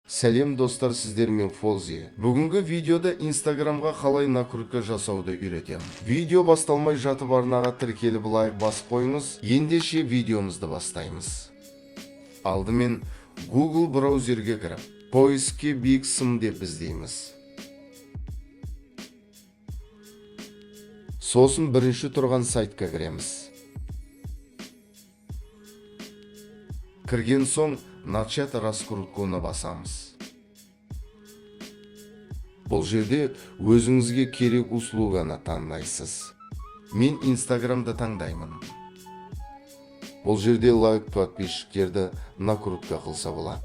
Сәлем, достар, сіздермен Фолзи. Бүгінгі видеода Инстаграмға қалай накрутка жасауды үйретемін. Видео басталмай жатып, арнаға тіркеліп, лайк басып қойыңыз. Ендеше видеомызды бастаймыз. Алдымен Google браузерге кіріп, поискке Big Sm деп іздейміз. Сосын бірінші тұрған сайтқа кіреміз. Кірген соң «Начать раскрутку» ны басамыз. Бұл жерде өзіңізге керек услуганы таңдайсыз. Мен Инстаграмды таңдаймын. Бұл жерде лайк, подписчиктерді накрутка қылса болады.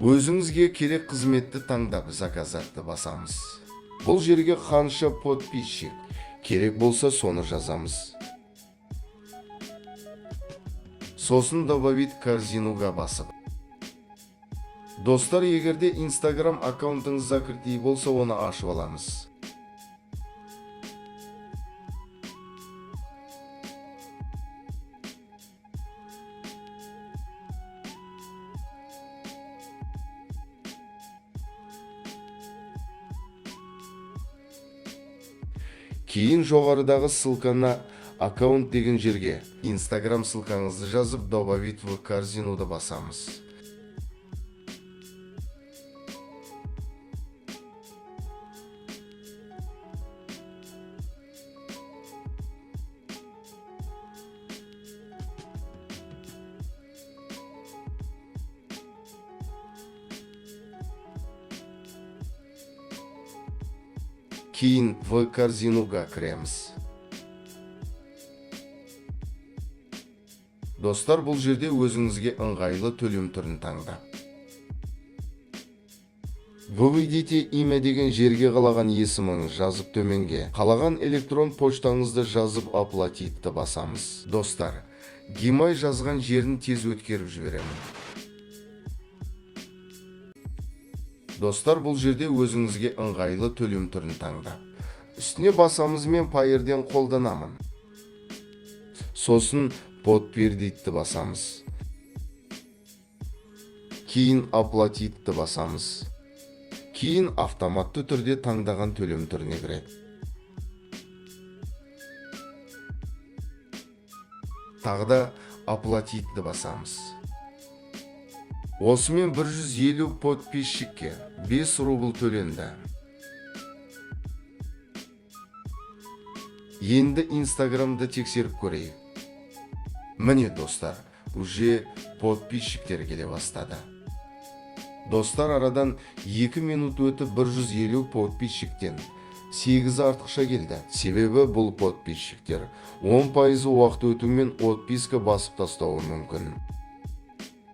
Өзіңізге керек қызметті таңдап, «Заказать» ты басамыз. Бұл жерге қанша подписчик керек болса, соны жазамыз. Сосын «Добавить корзину» ға басып. Достар, егерде Инстаграм аккаунтыңыз закрытый болса, оны ашып аламыз. Кейін жоғарыдағы «Ссылка на аккаунт» деген жерге Инстаграм ссылкаңызды жазып, «Добавить в корзину» ды басамыз. Кейін «В корзину» ға кіреміз. Достар, бұл жерде өзіңізге ыңғайлы төлем түрін таңдап, «Введите имя» деген жерге қалаған есіміңіз жазып, төменге қалаған электрон почтаңызды жазып, «Оплатить» ті басамыз. Достар, Гимай жазған жерін тез өткеріп жіберемін. Достар, бұл жерде өзіңізге ыңғайлы төлем түрін таңдап, үстіне басамыз. Мен Пайерден қолданамын. Сосын «Подтвердить» ті басамыз. Кейін «Оплатить» ті басамыз. Кейін автоматты түрде таңдаған төлем түріне кіреді. Тағы да «Оплатить» ті басамыз. Осымен 150 подписчикке 5 рубль төленді. Енді Инстаграмды тексеріп көрейік. Міне, достар, уже подписчиктер келе бастады. Достар, арадан 2 минут өтіп, 150 подписчиктен 8 артықша келді. Себебі бұл подписчиктер 10%-ы уақыт өтумен отписка басып тастауы мүмкін.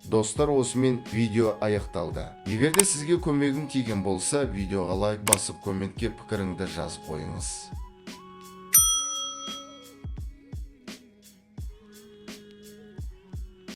Достар, осымен видео аяқталды. Егер де сізге көмегім тиген болса, видеоға лайк басып, комментке пікіріңді жазып қойыңыз.